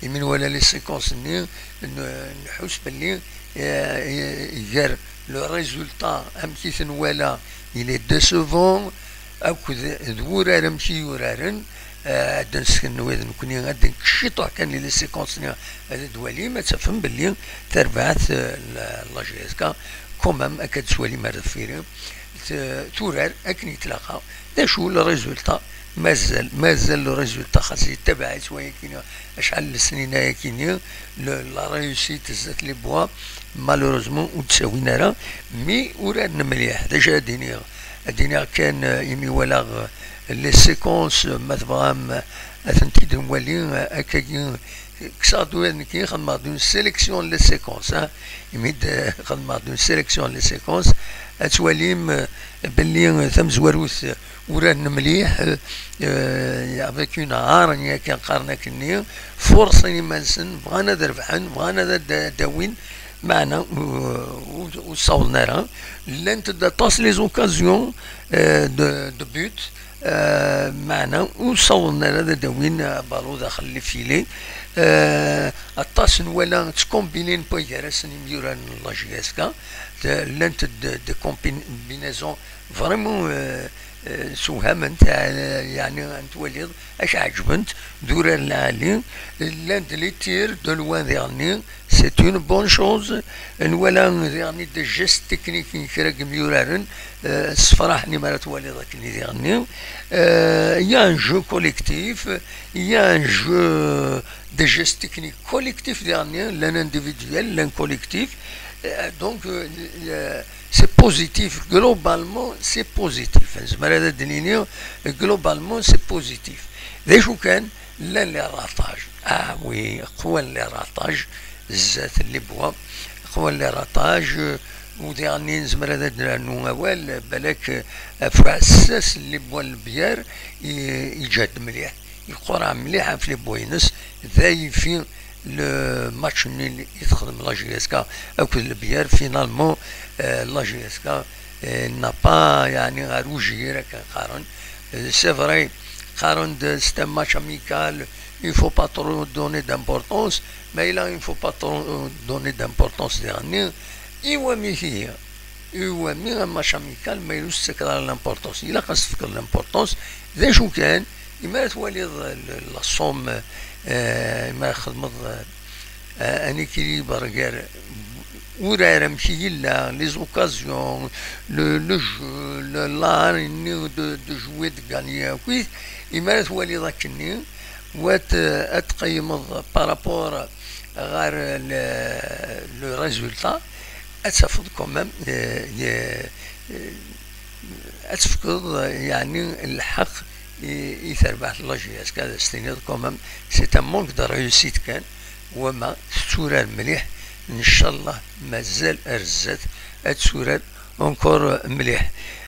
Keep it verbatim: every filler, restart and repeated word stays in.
imi nwala les séquences-nni, n-, nḥus belli, eh, eh, gar le résultat, amek i t-nwala, il est décevant, akked d wurar amek i uraren, eh, ad d-nesken wid nekni, ad d-nekk ciṭuḥ kan i les séquences-nni, ad d-walim, ad tafem belli terbaɛt, eh, la, la J S K, quand même, akka d-twalim ar deffir, t-, turar akken yettlaqa. D acu le résultat? Mazal, mazal le résultat, xas yettabaɛ-itt wayakini acḥal n lesnin ayakini, le, la réussite zdat les bois, malheureusement, ur d-ttawin ara, mi uraren mliḥ. D acu ad d-iniɣ? Ad d-iniɣ kan, euh, imi walaɣ, euh, les séquences, euh, ma tebɣam, euh, ad tent-id-nwali, euh, akkagi, kkseɣ-d ula d nekki, xedmeɣ-d une sélection de les séquences, hein. Imi d-, xedmeɣ-d une sélection de les séquences, ad twalim, euh, belli, euh, tamezwarut, euh, uraren mliḥ, euh, euh, avec une hargne, akken qqaren akkenni, furṣen iman-nsen, bɣan ad rebḥen, bɣan ad, ad, ad d-awin, meɛna, euh, ur, ur ssawḍen ara. Llant-d aṭas les occasions, euh, de, de but, euh, meɛna ur ssawḍen ara ad d-awin abalu daxel les filets. Euh, aṭas nwala ttkombinin gar-asen imyuraren n la J S K. Llant-d des combinaisons vraiment, euh, euh, sewhament, euh, yeɛni ad twaliḍ ad k-ɛeǧbent, d urar lɛali, llan-d les tirs de loin diɣenni, c'est une bonne chose. Nwala diɣenni des gestes techniques n kra n yimyuraren, euh, ssefraḥen imi ara twaliḍ akken diɣenni. Euh, il y a un jeu collectif, il y a un jeu des gestes techniques collectifs diɣenni, llan individuels, llan collectifs. Euh, donc, euh, euh, c'est positif, globalement, c'est positif. Nezmer ad d-nini, globalement, c'est positif. D acu kan, llan les ratages. Ah oui, qwan les ratages, zdat les bois, qwan les ratages, euh, u diɣenni nezmer ad d-nernu awal, balak, euh, ɣef uɛessas n les bois n Lebyer, i-, iǧhed mliḥ, iqurreɛ mliḥ ɣef les bois-ines, d ayen fi le match nul i texdem la J S K akked Lebyer, finalement, euh, la J S K, euh, n'a pas, yeɛni, ɣer ujjir akken qqaren. Euh, c'est vrai, qqaren-d c'est un match amical, il faut pas trop donner d'importance, mais là, il faut pas trop donner d'importance diɣenni, iwami ihi, iwami un match amical, ma ur s-tettakeḍ ara l'importance, ilaq ad s-tefkeḍ l'importance. D acu kan, imi ara twaliḍ le-, la somme, euh, imi ara txedmeḍ, euh, un équilibre gar urar amek i yella, les occasions, le, le jeu, le, l'art de, de jouer, de gagner, akkit, imi ara twaliḍ akkenni, u ad, ad tqeyymeḍ par rapport ɣer le, le résultat, ad tafeḍ quand même, euh, euh, ad tefkeḍ, euh, yeɛni lḥeqq i, i terbaɛt n la J S K, ad as-tiniḍ quand même, c'est un manque de réussite kan, wama tetturar mliḥ, ncallah mazal ar zdat ad turar encore mliḥ.